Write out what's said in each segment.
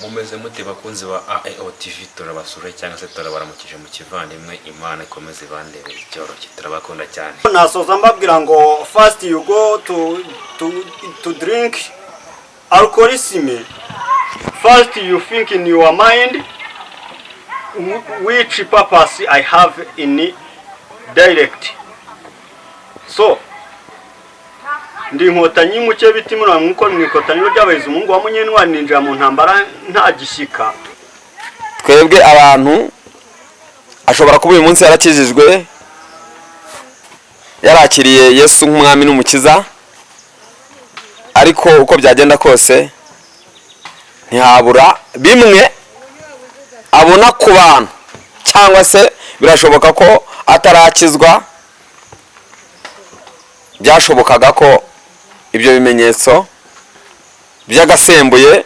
Mumeze mute bakunzi ba AAO TV? Turabasura cyangwa se turabaramukije mu kivandimwe. Imana ikomeze ibandebere icyoroshye, turabakunda cyane. Nasoza mbabwira ngo first you go to drink alcoholism, first you think in your mind which purpose I have in direct. So ndi Inkotanyi muke bitimura nkuko mu ikotaniro ryabahize umuhungu wa Munyentwari, ninjira mu ntambara nta gishyika. Twebwe abantu ashobora kuba uyu munsi yarakijijwe, yarakiriye Yesu nk'umwami n'umukiza, ariko uko byagenda kose ntihabura bimwe abona ku bantu, cyangwa se birashoboka ko atarakizwa byashobokaga ko ibyo bimenyetso by'agasembuye,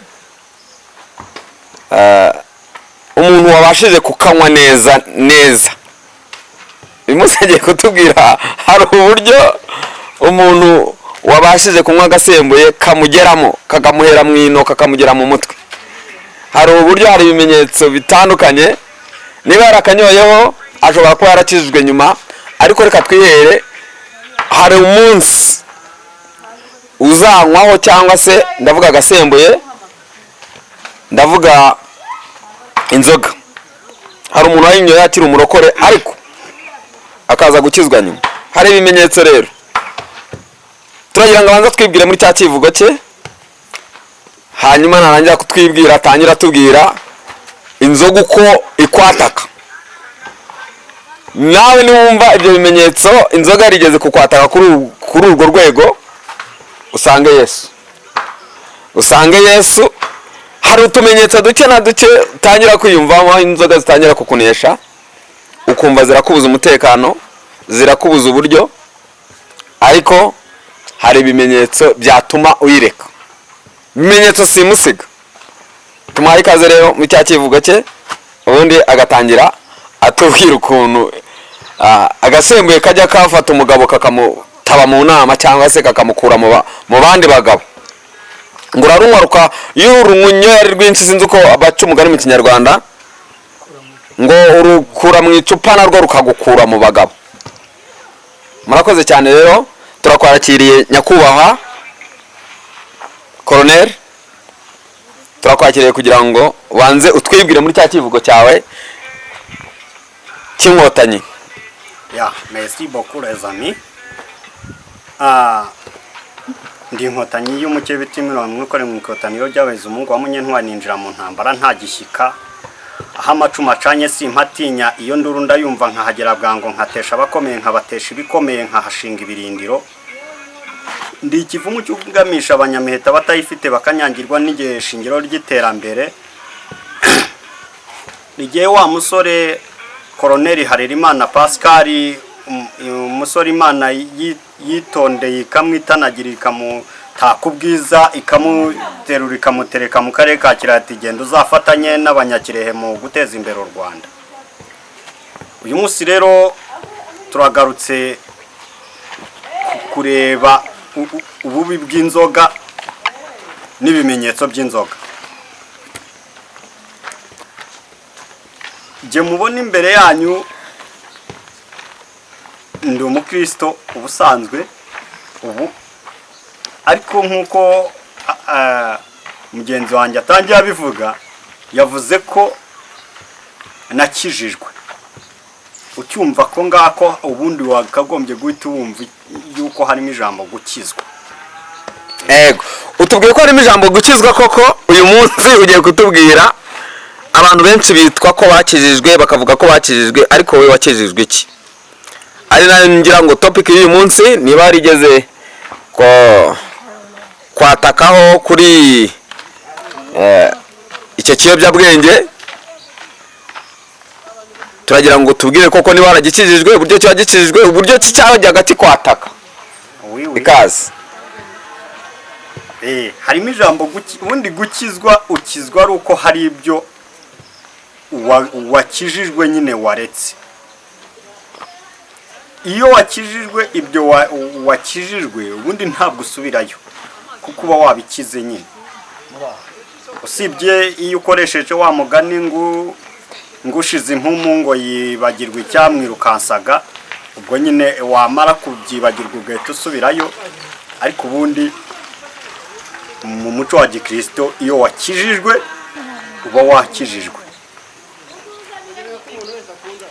umuntu wabashije kukanywa neza neza. Uyu munsi agiye kutubwira, hari uburyo umuntu wabashije kunywa agasembuye kamugeramo, kakamuhera mu ino, kakamugera mu mutwe. Hari uburyo, hari ibimenyetso bitandukanye. Niba yarakanyoyeho, ashobora kuba yarakijijwe nyuma, ariko reka twihere, hari umunsi uzanywaho, cyangwa se ndavuga agasembuye, ndavuga inzoga, hari umuntu wayinyoye akiri umurokore ariko akaza gukizwa nyuma. Hari ibimenyetso. Rero turagira ngo abanze twibwire muri cya kivugo cye, hanyuma narangira kutwibwira atangira atubwira inzoga uko ikwataka. Nawe niwumva ibyo bimenyetso, inzoga yarigeze kukwataka kuri urwo rwego, usange Yesu, usange Yesu. Hari utumenyetso duke na duke utangira kwiyumvamo, aho inzoga zitangira kukunesha, ukumva zirakubuza umutekano, zirakubuza uburyo, ariko hari ibimenyetso byatuma uyireka, ibimenyetso simusiga. Tumuhaye ikaze rero mu cya kivugo cye, ubundi agatangira atubwira ukuntu agasembuye kajya kafata umugabo kakamutaba mu nama, cyangwa se kakamukura mu bandi bagabo. Ngo urarunywa ruka, iyo urunyweye ari rwinshi, sinzi uko baca umugani mu Kinyarwanda, ngo urukura mu icupa narwo rukagukura mu bagabo. Murakoze cyane rero, turakwakiriye nyakubahwa koroneri, turakwakiriye kugira ngo ubanze utwibwire muri cya kivugo cyawe cy'Inkotanyi. Ya, merci beaucoup les amis. Ah, ndi Inkotanyi y'umukebe itimirwa ikore mu ikotaniro ry'abahize umuhungu wa Munyentwari, ninjira mu ntambara nta gishyika. Aho amacumu acanye simpatinya, iyo nduru ndayumva nkahagera bwango, nkatesha abakomeye, nkabatesha ibikomeye, nkahashinga ibirindiro. Ndi ikivumu cy'ugamisha abanyamiheta batayifite bakanyangirwa n'igihe shingiro ry'iterambere rigiye. Wa musore Koroneri Harerimana Pascal, umusore Imana yitondeye ikamwitanagira, ikamutaka ubwiza, ikamuterura, ikamutereka mu karere ka Kirehe, ati: "Genda uzafatanye n'Abanyakirehe mu guteza imbere u Rwanda." Uyu munsi rero turagarutse kureba ububi bw'inzoga n'ibimenyetso by'inzoga. Jye mubona imbere yanyu ndi umukristo ubusanzwe ubu, ariko nk'uko mugenzi wanjye atangiye abivuga, yavuze ko nakijijwe. Ucyumva ko ngako ubundi wakagombye guhita wumva yuko harimo ijambo gukizwa. Ego, utubwiye ko harimo ijambo gukizwa koko. Uyu munsi ugiye kutubwira, abantu benshi bitwa ko bakijijwe, bakavuga ko bakijijwe, ariko wowe wakijijwe iki? Ari nayo ngira ngo topic y'uyu munsi, niba warigeze ko kwatakaho kuri icyo kiyobyabwenge, turagira ngo tubwire koko niba waragikijijwe, uburyo cyagikijijwe, uburyo ki cyajyaga kikwataka. Oui, oui. Ikaze. Harimo ijambo ubundi gukizwa, ukizwa ari uko hari ibyo wakijijwe nyine waretse. Iyo wakijijwe, ibyo wakijijwe ubundi ntabwo usubirayo kuko uba wabikize nyine. Usibye iyo ukoresheje wa mugani ngo ngushize impumu ngo yibagirwa icyamwirukansaga, ubwo nyine wamara kubyibagirwa ugahita usubirayo. Ariko ubundi mu muco wa gikirisito, iyo wakijijwe uba wakijijwe.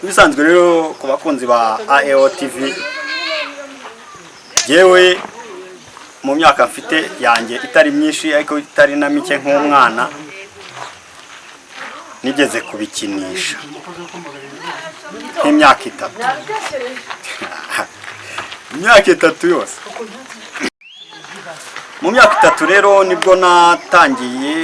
Ibisanzwe rero ku bakunzi ba AEO TV, yewe, mu myaka mfite yanjye itari myinshi ariko itari na mike, nk'umwana nigeze kubikinisha nk'imyaka 3, imyaka 3 yose. Mu myaka 3 rero nibwo natangiye.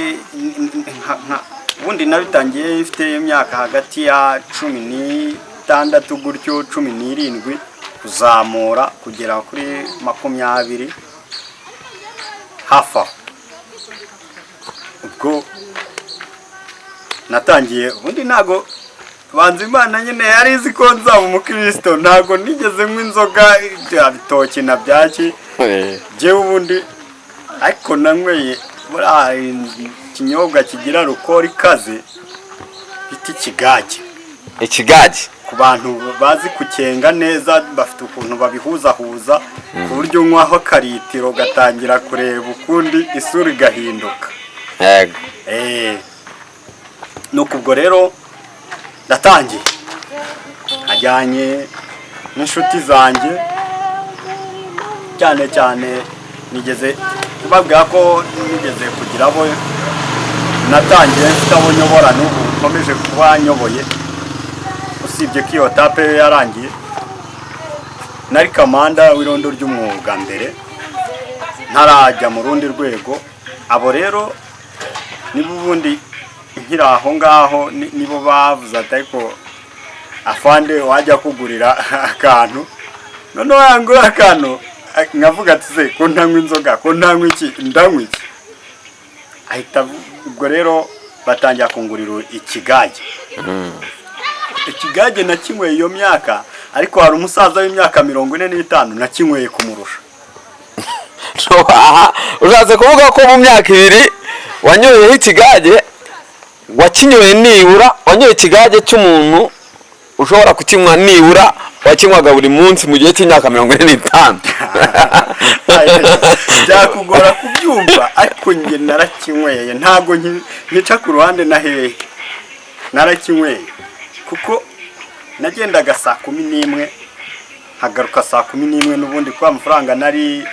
Ubundi nabitangiye mfite imyaka hagati ya 16 gutyo, 17 kuzamura kugera kuri 20 hafi aho. Ubwo natangiye, ubundi ntago banza Imana nyine yari izi ko nzaba umukristo, ntago nigeze nywa inzoga bya bitoki na byaki njyewe ubundi. Ariko nanyweye buriya ikinyobwa kigira alcool ikaze bita ikigage. Ikigage. Ku bantu bazi kukenga neza, bafite ukuntu babihuzahuza ku buryo unywaho akaritiro gatangira kureba ukundi, isura igahinduka. Yego. Nuko ubwo rero ndatangiye nkajyanye n'inshuti zanjye, cyane cyane nigeze kubabwira ko nigeze kugira abo natangiye mfite abo nyobora, n'ubu nkomeje kuba nyoboye, usibye ko iyo étape yo yarangiye. Nari kamanda w'irondo ry'umwuga mbere ntarajya mu rundi rwego. Abo rero niba ubundi nkiri aho ngaho, nibo bavuze ati: "Ariko afande, wajya kugurira akantu?" Noneho yangura akantu, nkavuga ati: "Se ko ntanywa inzoga, ko ntanywa iki, ndanywa iki?" Ahita ubwo rero batangira kungurira ikigage. Ikigage nakinyweye iyo myaka, ariko hari umusaza w'imyaka 45 nakinyweye kumurusha. Aha ushatse kuvuga ko mu myaka 2 wanyoyeho ikigage, wakinyoye nibura, wanyoye ikigage cy'umuntu ushobora kukinywa nibura wakinywaga buri munsi mu gihe cy'imyaka 45. Byakugora kubyumva, ariko njye narakinyweye, ntabwo ntica ku ruhande na hehe. Narakinyweye kuko nagendaga saa 11 nkagaruka saa 11 n'ubundi, kuko amafaranga nari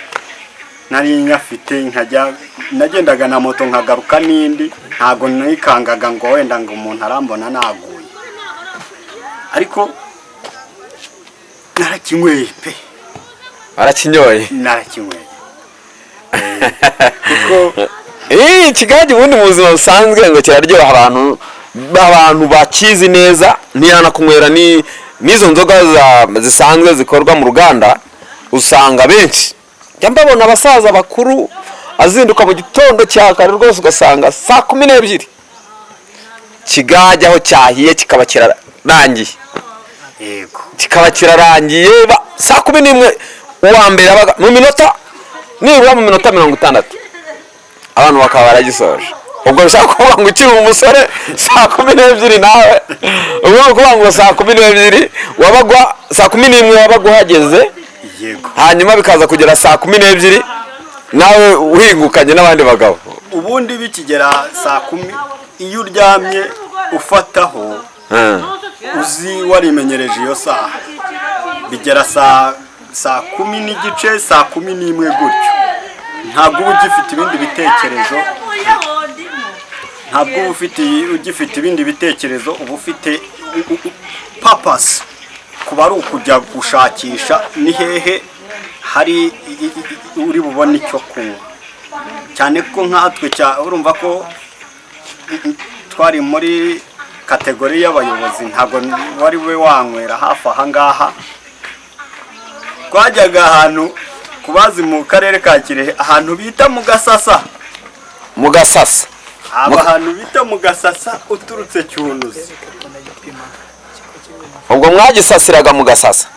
nyafite, nkajya nagendaga na moto nkagaruka n'indi. Ntabwo nikangaga ngo wenda ngo umuntu arambona naguye, ariko narakinyweye pe. Warakinyoye. Narakinyweye kuko Ikigage ubundi mu buzima busanzwe ngo kiraryoha, abantu bakizi neza ntiyanakunywera ni n'izo nzoga zisanzwe zikorwa mu ruganda. Usanga benshi njya mbabona abasaza bakuru azinduka mu gitondo cya kare rwose, ugasanga saa 12 kigage aho cyahiye kikaba kirarangiye. Yego. Kikaba kirarangiye saa 11, uwa mbere abaga mu minota nibura mu minota 60 abantu bakaba baragisoje. Ubwo bishaka kuvuga ngo ukiri umusore saa 12 nawe, ubwo ni ukuvuga ngo saa 12 wabaga, saa 11 wabaga uhageze. Yego. Hanyuma bikaza kugera saa 12 nawe uhingukanye n'abandi bagabo. Ubundi bikigera saa 10, iyo uryamye ufataho uzi warimenyereje iyo saha, bigera saa 10:30, saa 11 gutyo, ntabwo uba ugifite ibindi bitekerezo, ntabwo uba ugifite ibindi bitekerezo, uba ufite purpose, kuba ari ukujya gushakisha ni hehe hari uri bubone icyo kunywa. Cyane ko nkatwe urumva ko twari muri catégorie y'abayobozi, ntabwo wari we wanywera hafi aha ngaha. Twajyaga ahantu ku bazi mu karere ka Kirehe, ahantu bita mu Gasasa. Mu Gasasa. Aba ahantu bita mu Gasasa uturutse Cyunuzi. Ubwo mwagisasiraga mu Gasasa.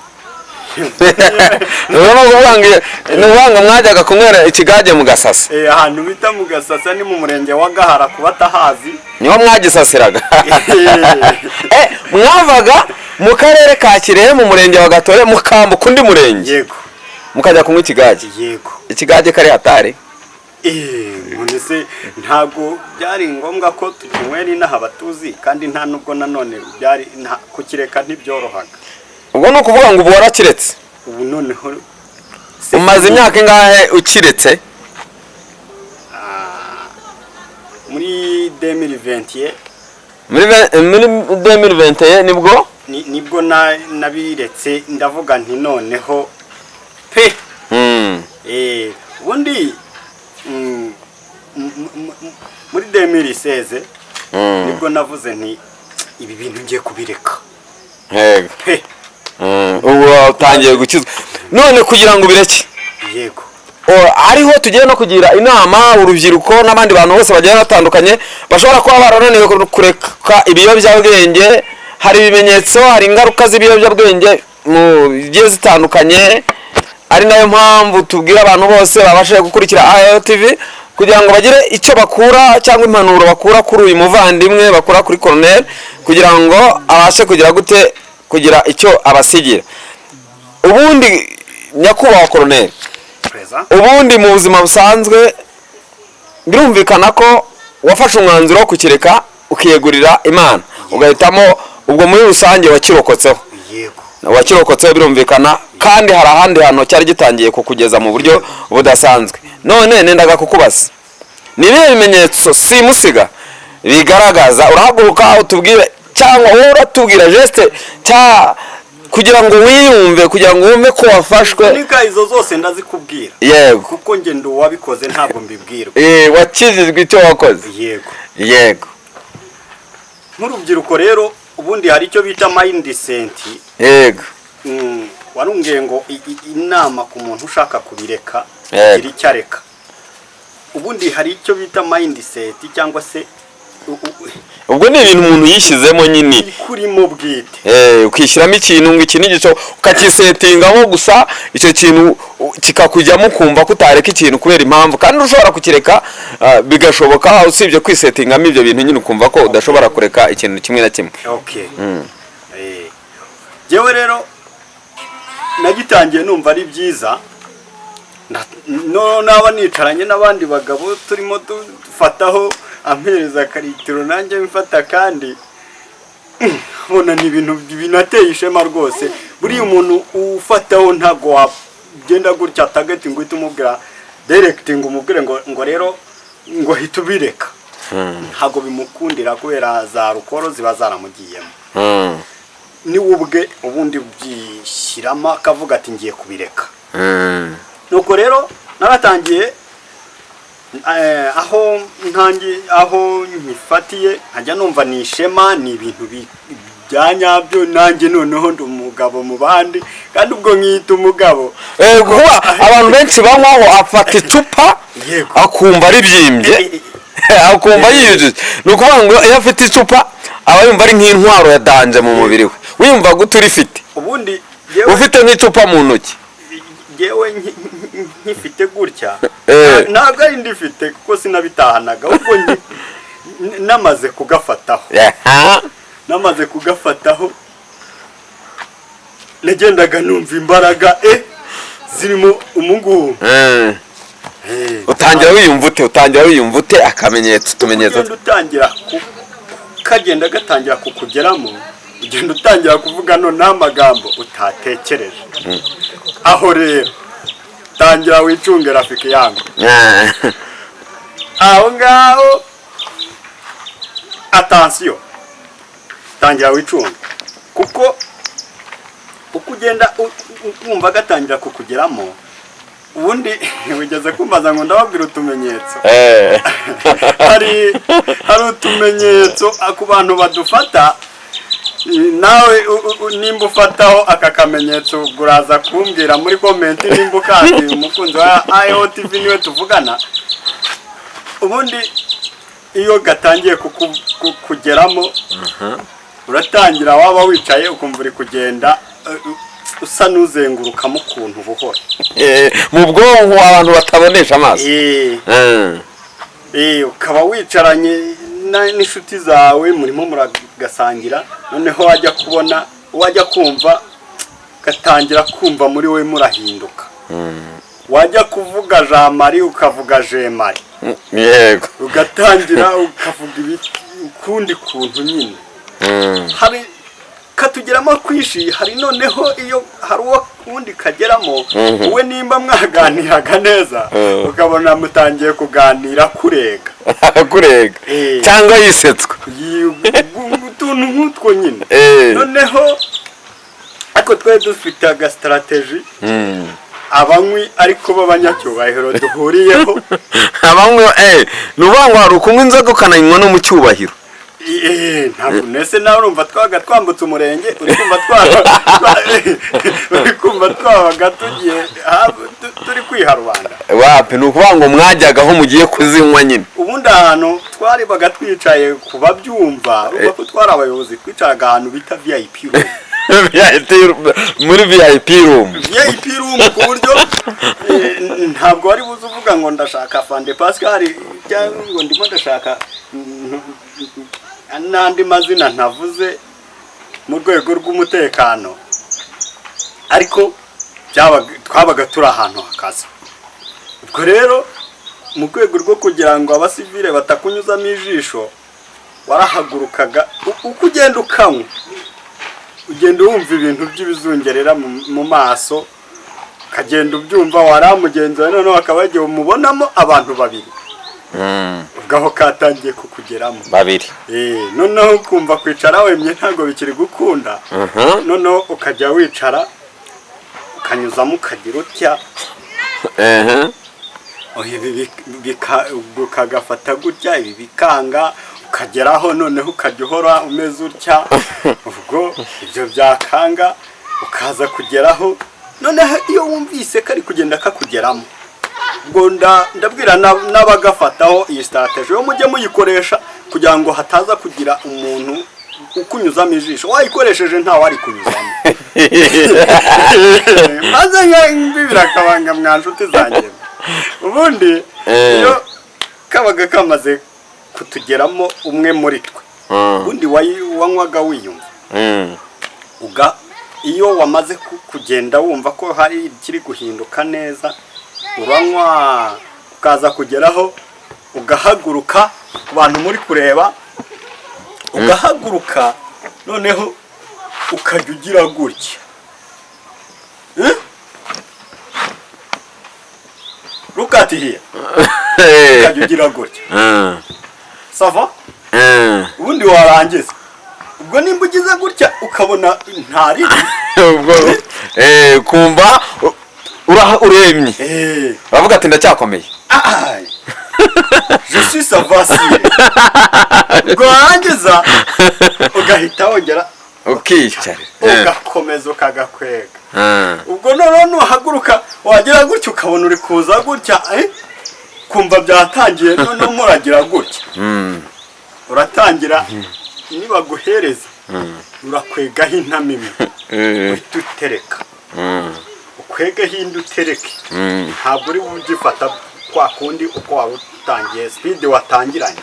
Ni ukuvuga ngo mwajyaga kunywera ikigage mu Gasasa? Ahantu bita mu Gasasa, ni mu murenge wa Gahara ku batahazi. Niho mwagisasiraga? Mwavaga mu karere ka Kirehe, mu murenge wa Gatore, mukambuka undi murenge, Yego. mukajya kunywa ikigage? Yego. Ikigage kari hatari. None se ntabwo byari ngombwa ko tukinywera inaha batuzi? Kandi nta nubwo nanone byari kukireka ntibyorohaga. Ubwo ni ukuvuga ngo ubu warakiretse? Ubu noneho. Umaze imyaka ingahe ukiretse? Muri 2020. Muri 2021 nibwo? Nibwo nabiretse, ndavuga nti noneho pe. Ubundi muri 2016 nibwo navuze nti ibi bintu ngiye kubireka pe. Ubu watangiye gukizwa none kugira ngo ubireke? Yego. Ariho tugiye no kugira inama urubyiruko n'abandi bantu bose bagiye batandukanye bashobora kuba barananiwe kureka ibiyobyabwenge. Hari ibimenyetso, hari ingaruka z'ibiyobyabwenge mu bigiye zitandukanye, ari nayo mpamvu tubwira abantu bose babashije gukurikira AOTV kugira ngo bagire icyo bakura cyangwa impanuro bakura kuri uyu muvandimwe, bakura kuri Colonel, kugira ngo abashe kugira gute, kugira icyo abasigira. Ubundi nyakubahwa Colonel, Perezida. ubundi mu buzima busanzwe birumvikana ko wafashe umwanzuro wo kukireka, ukiyegurira Imana, ugahitamo. Ubwo muri rusange wakirokotseho? Yego. Wakirokotseho birumvikana, kandi hari ahandi hantu cyari gitangiye kukugeza mu buryo budasanzwe. None nendaga kukubaza, ni ibihe bimenyetso simusiga bigaragaza? Urahaguruka utubwire, cyangwa wowe uratubwira geste cya kugira ngo wiyumve, kugira ngo wumve ko wafashwe. Nika izo zose ndazikubwira. Kuko njye ndi uwabikoze, ntabwo mbibwirwa. Wakijijwe icyo wakoze. Yego. Yego. Nk'urubyiruko rero, ubundi hari icyo bita mindset. Warungeye ngo inama ku muntu ushaka kubireka, kugira icyo areka. Ubundi hari icyo bita mindset cyangwa se Ubwo ni ibintu umuntu yishyizemo nyine. Ikurimo bwite. Ukishyiramo ikintu ngo iki ni igico, ukakisetingamo gusa, icyo kintu kikakujyamo, ukumva ko utareka ikintu kubera impamvu, kandi ushobora kukireka, bigashoboka, usibye kwisetingamo ibyo bintu nyine, ukumva ko udashobora kureka ikintu kimwe na kimwe. Okay. Jewe rero nagitangiye numva ari byiza. No naba nicaranye n'abandi bagabo turimo dufataho, ampereza akaritiro nanjye mfata, kandi mbona ni ibintu binateye ishema rwose. Buriya umuntu ufataho ntabwo wagenda gutya target ngo uhite umubwira direct, ngo umubwire ngo rero ngo hita ubireka. Ntabwo bimukundira kubera za alcool ziba zaramugiyemo. Niwe ubwe ubundi byishyiramo akavuga ati ngiye kubireka. Nuko rero naratangiye, aho ntangiye, aho nkifatiye, nkajya numva ni ishema, ni ibintu bya nyabyo, nanjye noneho ndi umugabo mu bandi, kandi ubwo nkiyita umugabo. Kuba abantu benshi banywaho, afata icupa, akumva aribyimbye, akumva yiyujuje. Ni ukuvuga ngo iyo afite icupa aba yumva ari nk'intwaro ya danger mu mubiri we. Wiyumva gute urifite? Ubundi yewe, Ufite nk'icupa mu ntoki. Yewe, nkifite gutya, ntabwo ari ndifite kuko sinabitahanaga, ahubwo namaze kugafataho, namaze kugafataho nagendaga numva imbaraga zirimo umunguhu. Utangira wiyumva ute? Utangira wiyumva ute? Akamenyetso, utumenyetso. Ugenda utangira kagenda gatangira kukugeramo, ugenda utangira kuvuga noneho amagambo utatekereje. Aho rero tangira wicunge, rafiki yangu. Aho ngaho attention, tangira wicunge, kuko uko ugenda wumva gatangira kukugeramo. Ubundi wigeze kumbaza ngo ndababwira utumenyetso. Hari utumenyetso ku bantu badufata. Nawe nimba ufataho aka kamenyetso, ubwo uraza kumbwira muri comment nimba ukazi. Umukunzi wa IOTV niwe tuvugana. Ubundi iyo gatangiye kugeramo, uratangira waba wicaye ukumva uri kugenda. usa n'uzengurukamo ukuntu buhoro. Mu bwonko abantu batabonesha amaso. Ukaba wicaranye n'inshuti zawe, murimo muragasangira, noneho wajya kubona, wajya kumva, ugatangira kumva muri we murahinduka, wajya kuvuga Jean Marie ukavuga Jemari. Ugatangira ukavuga ukundi kuntu nyine. Hari katugeramo kwishi, hari noneho iyo hari uwo wundi kageramo, we nimba mwaganiraga neza, ukabona mutangiye kuganira kurega. Kurega. Cyangwa yisetswa. Utuntu nk'utwo nyine. Noneho ariko twari dufite agastrategy, abanywi ariko b'abanyacyubahiro duhuriyeho. Abanywi, ni ukuvuga ngo hari ukunywa inzoga ukanayinywa no mu cyubahiro. Ntabwo nese nawe urumva twabaga twambutse umurenge, uri kumva twabaga tugiye turi kwiha rubanda. Wapi, ni ukuvuga ngo mwajyaga aho mugiye kuzinywa nyine. Ubundi ahantu twaribaga twicaye, ku babyumva, urumva ko twari abayobozi, twicaraga ahantu bita VIP room. VIP, muri VIP room. VIP room, ku buryo ntabwo wari buze uvuga ngo ndashaka Fande Pascal, cyangwa ngo ndimo ndashaka n'andi mazina ntavuze mu rwego rw'umutekano, ariko twabaga turi ahantu hakaze. Ubwo rero mu rwego rwo kugira ngo abasivile batakunyuzamo ijisho, warahagurukaga, uko ugenda ukanywa ugenda wumva ibintu by'ibizungerera mu maso, ukagenda ubyumva, waramugenzi wawe noneho akaba yagiye umubonamo abantu babiri, ubwo aho katangiye kukugeramo. Babiri. Noneho ukumva kwicara wemye ntabwo bikiri gukunda. Noneho ukajya wicara ukanyuzamo ukagira utya. Oh, ibi ukagafata gutya, ibi bikanga, ukageraho noneho ukajya uhora umeze utya. Ubwo ibyo byakanga ukaza kugeraho noneho iyo wumvise kari kugenda kakugeramo, ubwo ndabwira n'abagafataho iyi strategy yo mujye muyikoresha kugira ngo hataza kugira umuntu ukunyuzamo ijisho. Wayikoresheje ntawe ari kunyuzamo, maze mbibira akabanga mwa nshuti zanjye. Ubundi iyo kabaga kamaze kutugeramo umwe muri twe, ubundi wanywaga wiyumva, iyo wamaze kugenda wumva ko hari ikiri guhinduka neza, uranywa ukaza kugeraho ugahaguruka ku bantu muri kureba, ugahaguruka noneho ukajya ugira gutya. Eh? Look at here. Ukajya ugira gutya. Ça va? Ubundi warangiza, ubwo nimba ugize gutya ukabona ntari Ubwo kumva uremye, uravuga ati ndacyakomeye. Ai. Je suis ça va si. Ubwo warangiza ugahita wongera ukicara. Ugakomeza ukagakwega. Ubwo noneho nuhaguruka wagira gutya ukabona uri kuza gutya, kumva byatangiye, noneho muragira gutya. Uratangira, nibaguhereza urakwegaho intama imwe, uhita utereka, ukwegeho indi utereke. Ntabwo uri bugifata kwa kundi uko waba utangiye, speed watangiranye.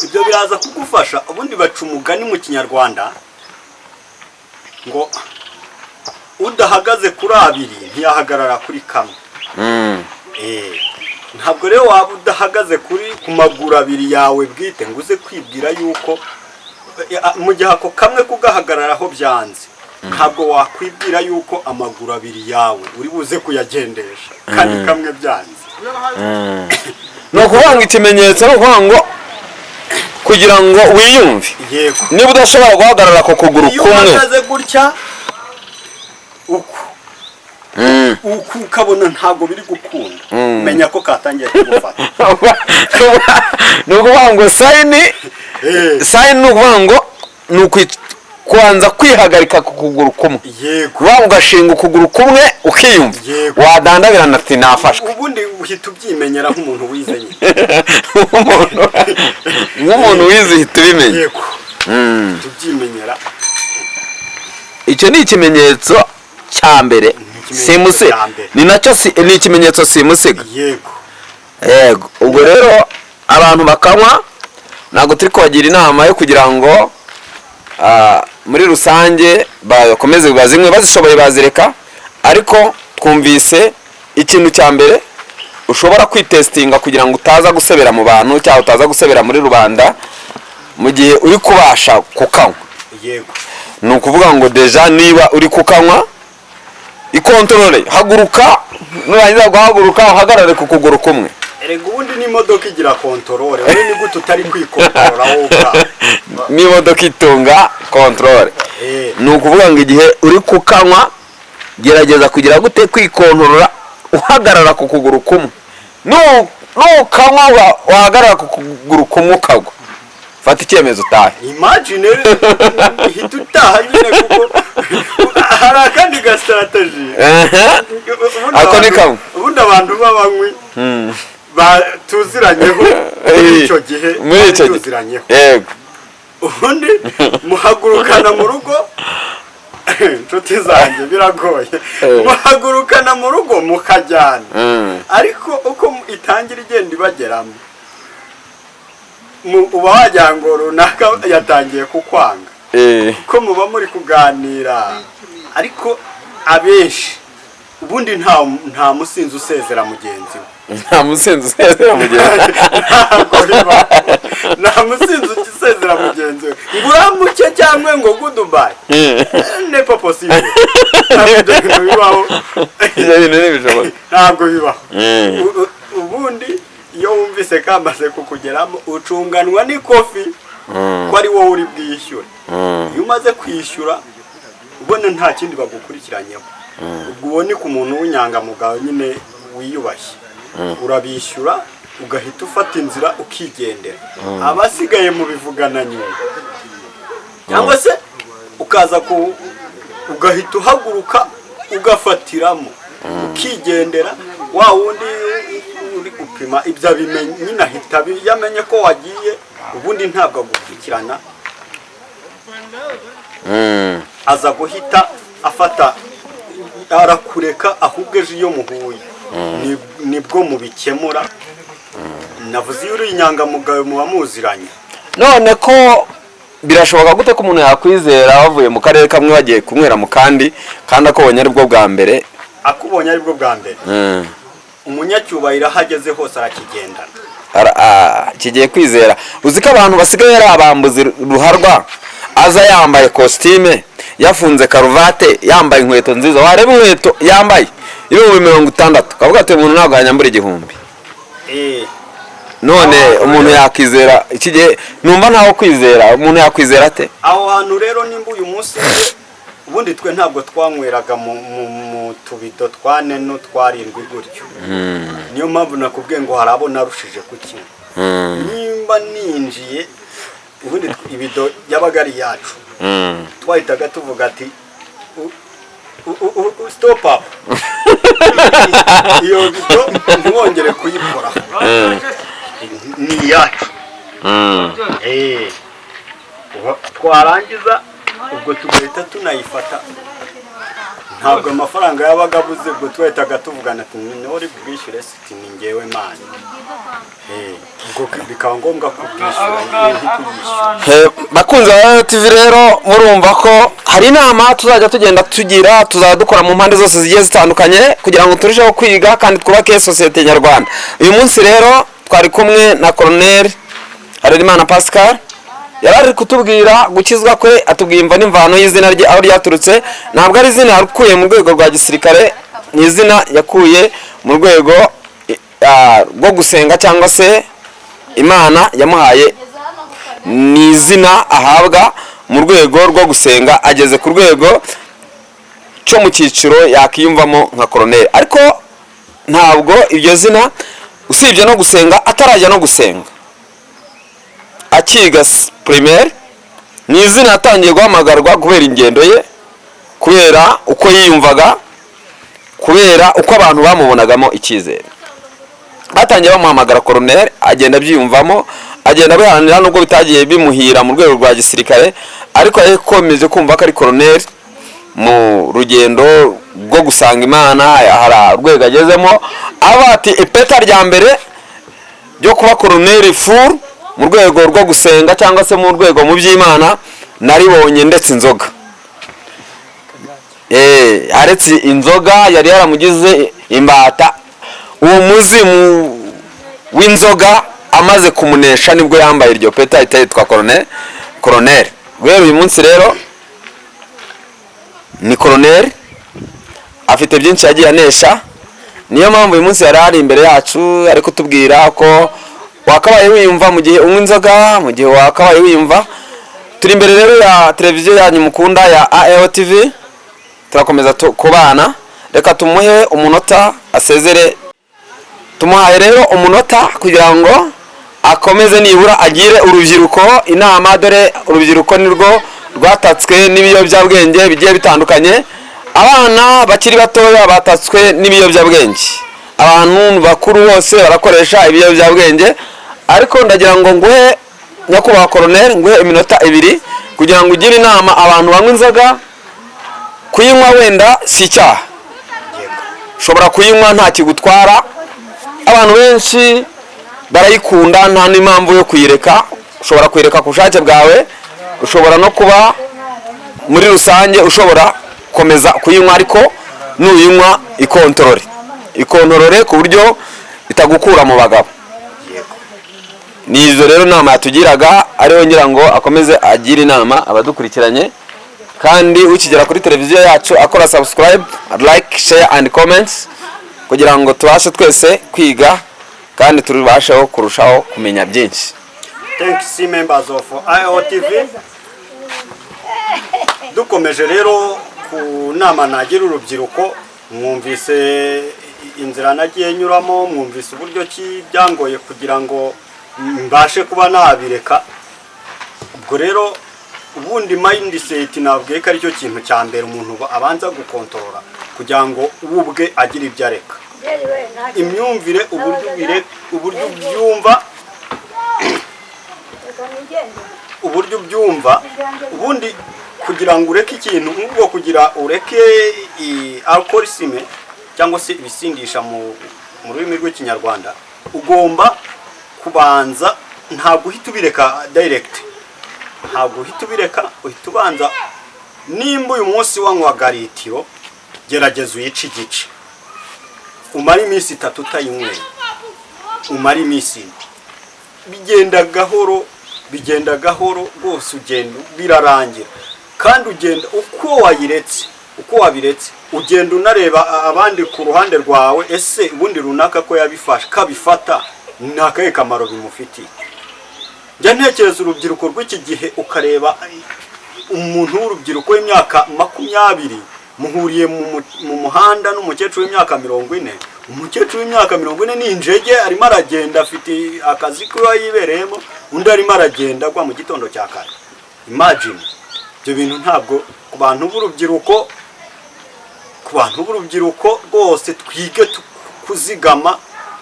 Ibyo biraza kugufasha. Ubundi baca umugani mu Kinyarwanda ngo udahagaze kuri abiri ntiyahagarara kuri kamwe. Ntabwo rero waba udahagaze ku maguru abiri yawe bwite ngo uze kwibwira yuko mu gihe ako kamwe kugahagararaho byanze, ntabwo wakwibwira yuko amaguru abiri yawe uri buze kuyagendesha kandi kamwe byanze. Ni ukuvuga ngo ikimenyetso ni ukuvuga ngo kugira ngo wiyumve, niba udashobora guhagarara ku kuguru Iyo kumwe, uhagaze gutya uku, uku, ukabona ntabwo biri gukunda, menya ko katangiye kugufata. Ni ukuvuga ngo sign, sign ni ukuvuga ngo ni kubanza kwihagarika ku kuguru kumwe, kuvuga ngo ugashinga ukuguru kumwe ukiyumva, wadandabirana ati nafashwe. Ubundi uhita ubyimenyera nk'umuntu wize nyine. Nk'umuntu wize uhita ubimenya. Yego, uhita ubyimenyera. Icyo ni ikimenyetso cya mbere. Ikimenyetso Simusiga. cya mbere. Ni nacyo ni ikimenyetso simusiga. Yego. Yego, ubwo rero abantu bakanywa, ntabwo turi kubagira inama yo kugira ngo muri rusange bakomeze bazinywe. Bazishoboye bazireka, ariko twumvise ikintu cya mbere ushobora kwitesitinga kugira ngo utaza gusebera mu bantu cyangwa utaza gusebera muri rubanda mu gihe uri kubasha kukanywa. Ni ukuvuga ngo déjà niba uri kukanywa, ikontorore, haguruka, nurangiza guhaguruka uhagarare ku kuguru kumwe. Erega ubundi n'imodoka igira contrôle. Wowe ni gute utari kwikontorora wowe ubwawe? N'imodoka itunga contrôle. Ni ukuvuga ngo igihe uri kukanywa, gerageza kugira gute? Kwikontorora uhagarara ku kuguru kumwe. Nukanywa wahagarara ku kuguru kumwe ukagwa, fata icyemezo utahe. Imagine, ihita utaha nyine, kuko hari akandi ga stratégie. Ako ni kamwe. Ubundi abantu b'abanywi tuziranyeho muri icyo gihe, muri icyo gihe. tuziranyeho, ubundi muhagurukana mu rugo, inshuti zanjye, biragoye, muhagurukana mu rugo mukajyana, ariko uko itangira igenda ibageramo, uba wagira ngo runaka yatangiye kukwanga, ko muba muri kuganira. Ariko abenshi ubundi nta musinzi usezera mugenzi we. Nta musinzi usezera mugenzi. Ntabwo bibaho, nta musinzi usezera mugenzi we ngo uramuke cyangwa ngo goodbye. N'est pas possible, ntabwo ibyo bintu bibaho. Ibyo bintu ntibishoboka. Ntabwo bibaho. Ubundi iyo wumvise kamaze kukugeramo, ucunganwa n'ikofi ko ari wowe uri bwishyure. Iyo umaze kwishyura, ubona nta kindi bagukurikiranyeho. Ubwo ubone ku muntu w'inyangamugayo nyine wiyubashye, urabishyura ugahita ufata inzira ukigendera. Abasigaye mubivugana nyuma, cyangwa se ukaza ku ugahita uhaguruka ugafatiramo ukigendera. Wa wundi uri gupima ibyo abimenye nyine, ahita iyo amenye ko wagiye, ubundi ntabwo agukurikirana. Aza guhita afata arakureka. Ahubwo ejo iyo muhuye nibwo mubikemura. Navuze iyo uri inyangamugayo muba muziranye. None ko birashoboka gute ko umuntu yakwizera bavuye mu karere kamwe bagiye kunywera mu kandi, kandi akubonye aribwo bwa mbere? Akubonye aribwo bwa mbere, umunyacyubahiro aho ageze hose arakigendana. Kigiye kwizera. Uzi ko abantu basigaye ari abambuzi ruharwa? Aza yambaye kositime, yafunze karuvate, yambaye inkweto nziza, wareba inkweto yambaye 60,000 ukavuga ati umuntu ntabwo yanyambura 1000. None umuntu yakwizera iki gihe? Numva ntawo kwizera. Umuntu yakwizera ate? Aho hantu rero, nimba uyu munsi, ubundi twe ntabwo twanyweraga mu tubido twane n'utwarindwi gutyo. Niyo mpamvu nakubwiye ngo hari abo narushije kukinywa. Nimba ninjiye, ubundi ibido yabaga ari iyacu, twahitaga tuvuga ati "Stop up, iyo bido ntiwongere kuyikora, ni iyacu." Twarangiza ubwo tugahita tunayifata. Ntabwo amafaranga yabaga abuze. Ubwo twahitaga tuvugana ati "Niwe uri bwishyure?" Siti "Ni ngewe mani." Ubwo bikaba ngombwa kubwishyura, ntituyishyure. Bakunzi ba TV rero, murumva ko hari inama tuzajya tugenda tugira, tuzajya dukora mu mpande zose zigiye zitandukanye kugira ngo turusheho kwiga kandi twubake sosiyete nyarwanda. Uyu munsi rero twari kumwe na Colonel Harerimana Pascal. Yari ari kutubwira gukizwa kwe, atubwira imva n'imvano y'izina rye aho ryaturutse. Ntabwo ari izina yakuye mu rwego rwa gisirikare, ni izina yakuye mu rwego rwo gusenga cyangwa se Imana yamuhaye. Ni izina ahabwa mu rwego rwo gusenga, ageze ku rwego cyo mu cyiciro yakiyumvamo nka koroneri. Ariko ntabwo iryo zina, usibye no gusenga, atarajya no gusenga, akiga primaire, ni izina yatangiye guhamagarwa kubera ingendo ye, kubera uko yiyumvaga, kubera uko abantu bamubonagamo icyizere. Batangiye bamuhamagara koroneri, agenda abyiyumvamo, agenda abiharanira. Nubwo bitagiye bimuhira mu rwego rwa gisirikare, ariko yakomeje kumva ko ari koroneri. Mu rugendo rwo gusanga Imana hari urwego agezemo, aba ati ipeta rya mbere ryo kuba koroneri full mu rwego rwo gusenga cyangwa se mu rwego mu by'Imana naribonye ndetse inzoga. Aretse inzoga yari yaramugize imbata, uwo muzimu w'inzoga amaze kumunesha nibwo yambaye iryo peta, ahita yitwa koroneri. Guhera uyu munsi rero ni koroneri, afite byinshi yagiye anesha. Niyo mpamvu uyu munsi yari ari imbere yacu ari kutubwira ko wakabaye wiyumva mu gihe unywa inzoga, mu gihe wakabaye wiyumva. Turi imbere rero ya televiziyo yanyu mukunda ya AEO TV, turakomeza kubana. Reka tumuhe umunota asezere. Tumuhaye rero umunota kugira ngo akomeze nibura agire urubyiruko inama, dore urubyiruko nirwo rwatatswe n'ibiyobyabwenge bigiye bitandukanye. Abana bakiri batoya batatswe n'ibiyobyabwenge, abantu bakuru bose barakoresha ibiyobyabwenge. Ariko ndagira ngo nguhe, nyakubahwa koroneri, nguhe iminota 2 kugira ngo ugire inama abantu banywa inzoga. Kuyinywa wenda si icyaha, ushobora kuyinywa nta kigutwara. Abantu benshi barayikunda, nta n'impamvu yo kuyireka. Ushobora kuyireka ku bushake bwawe, ushobora no kuba muri rusange ushobora gukomeza kuyinywa, ariko nuyinywa ikontorore, ikontorore ku buryo itagukura mu bagabo. Ni izo rero nama yatugiraga, ariho ngira ngo akomeze agire inama abadukurikiranye. Kandi ukigera kuri televiziyo yacu akora subscribe, like, share and comments kugira ngo tubashe twese kwiga kandi turubasheho kurushaho kumenya byinshi. Thanks, members of IOTV. Dukomeje rero ku nama nagira urubyiruko, mwumvise inzira nagiye nyuramo, mwumvise uburyo ki byangoye kugira ngo mbashe kuba nabireka. Ubwo rero ubundi mindset nabwiye ko aricyo kintu cya mbere umuntu abanza gukontorora kugira ngo we ubwe agire ibyo areka. Imyumvire, uburyo uburyo ubyumva, ubundi kugira ngo ureke ikintu nk'ubwo, kugira ureke alcoolisme cyangwa se ibisindisha mu rurimi rw'Ikinyarwanda, ugomba kubanza, ntabwo uhita ubireka direct, ntabwo uhita ubireka. Uhita ubanza, nimba uyu munsi wanywaga litiro, gerageza uyice igice, umare iminsi 3 utayinyweye, umare iminsi 4. Bigenda gahoro, bigenda gahoro rwose, ugenda birarangira. Kandi ugenda uko wayiretse, uko wabiretse, ugenda unareba abandi ku ruhande rwawe. Ese ubundi runaka ko yabifashe, kabifata, ni akahe kamaro bimufitiye? Njya ntekereza urubyiruko rw'iki gihe, ukareba umuntu w'urubyiruko w'imyaka 20 muhuriye mu muhanda n'umukecuru w'imyaka 40. Umukecuru w'imyaka 40 ni injege, arimo aragenda, afite akazi kuba yibereyemo, undi arimo aragenda agwa mu gitondo cya kare. Imagine ibyo bintu. Ntabwo ku bantu b'urubyiruko, ku bantu b'urubyiruko rwose twige kuzigama.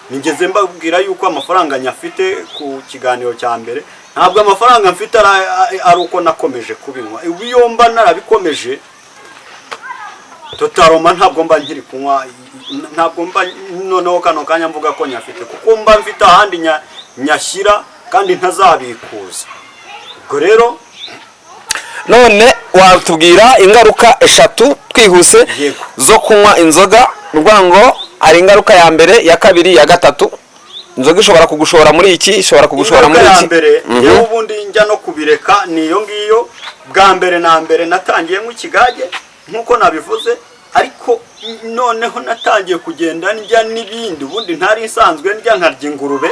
Nigeze mbabwira yuko amafaranga nyafite ku kiganiro cya mbere. Ntabwo amafaranga mfite ari uko nakomeje kubinywa. Ubu iyo mba narabikomeje totalement, ntabwo mba nkiri kunywa, ntabwo mba noneho kano kanya mvuga ko nyafite, kuko mba mfite ahandi nyashyira kandi ntazabikuza. Ubwo rero None watubwira ingaruka eshatu twihuse Yego. zo kunywa inzoga? Ni ukuvuga ngo hari ingaruka ya mbere, ya kabiri, ya gatatu. Inzoga ishobora kugushora muri iki, ishobora kugushora Ingaruka muri ya iki. mbere, yewe ubundi njya no kubireka ni iyo ngiyo. Bwa mbere na mbere natangiye nk'ikigage nk'uko nabivuze, ariko noneho natangiye kugenda ndya n'ibindi ubundi ntari nsanzwe ndya. Nkarya ingurube,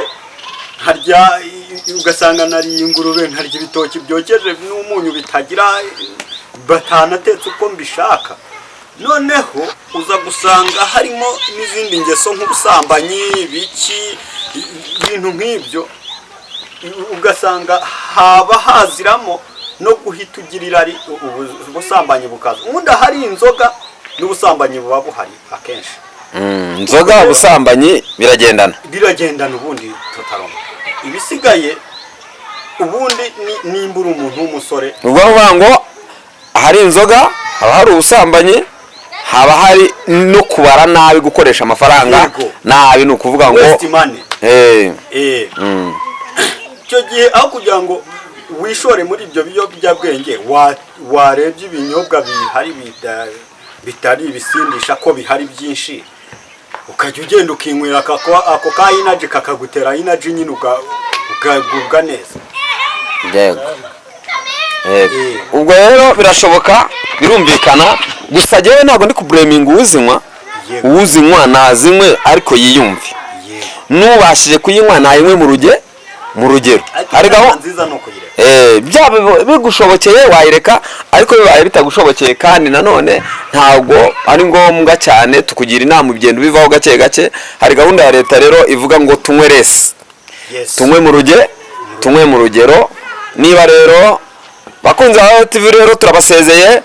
nkarya, ugasanga nariye ingurube, nkarya ibitoki byokeje n'umunyu bitagira, batanatetse uko mbishaka. Noneho uza gusanga harimo n'izindi ngeso nk'ubusambanyi, biki, ibintu nk'ibyo, ugasanga haba haziramo no guhita ugira irari, ubusambanyi bukaza. Ubundi ahari inzoga n'ubusambanyi buba buhari akenshi. Inzoga, ubusambanyi biragendana. Biragendana ubundi totalement. Ibisigaye ubundi nimba uri umuntu w'umusore Ni ukuvuga ngo ahari inzoga Haba hari ubusambanyi, haba hari no kubara nabi, gukoresha amafaranga nabi, ni ukuvuga ngo Waste money. Icyo gihe, aho kugira ngo wishore muri ibyo biyobyabwenge, warebye ibinyobwa bihari bitari ibisindisha, ko bihari byinshi, ukajya ugenda ukinywera ako ka energy, kakagutera energy nyine, ukagubwa neza. Yego. Ubwo rero birashoboka, birumvikana. Gusa jyewe ntabwo ndi kublaminga uwuzinywa. Uwuzinywa nazinywe, ariko yiyumve. N'ubashije kuyinywa nayinywe mu rugero. Ariko Hari inama gahunda nziza ni ukuyireka. Byaba bigushobokeye wayireka, ariko bibaye bitagushobokeye kandi nanone ntabwo ari ngombwa cyane. Tukugira inama, ugenda ubivaho gake gake. Hari gahunda ya leta rero ivuga ngo tunywe less. Tunywe mu rugero. Niba rero bakunze ba TV rero, turabasezeye.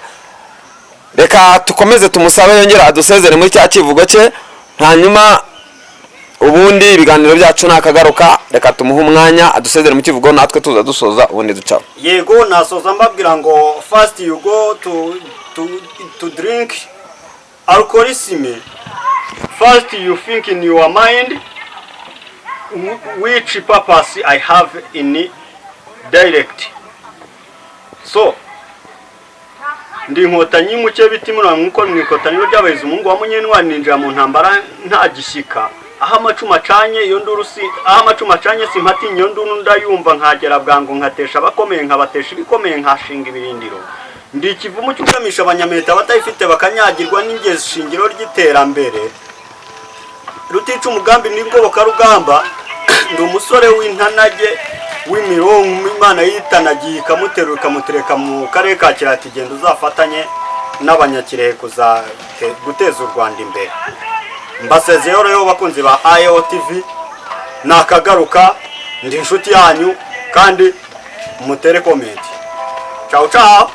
Reka tukomeze tumusabe yongere adusezere muri cya kivugo cye, hanyuma ubundi ibiganiro byacu nakagaruka. Reka tumuhe umwanya adusezere mu kivugo, natwe tuza dusoza, ubundi ducaho. Yego, nasoza mbabwira ngo first you go to drink alcoholism, first you think in your mind which purpose I have in direct. So ndi Inkotanyi muke bitimura nkuko mu ikotaniro ry'abahizi, umuhungu wa Munyentwari, ninjira mu ntambara nta gishyika. Aho amacumu acanye iyo nduru si aho amacumu acanye simpatinya, iyo nduru ndayumva nkagera bwangu, nkatesha abakomeye, nkabatesha ibikomeye, nkashinga ibirindiro. Ndi ikivumu cyugamisha abanyameta batayifite bakanyagirwa n'ingezi, shingiro ry'iterambere rutica umugambi n'ingobokarugamba. Ndi umusore w'intanage w'imironko, Imana yitanagiye ikamuterura, ikamutereka mu karere ka Kirehe, genda uzafatanye n'Abanyakirehe guteza u Rwanda imbere. Mbasezeyeho rero, bakunzi ba IOTV, nakagaruka. Ndi inshuti yanyu, kandi mutere comment. Ciao ciao.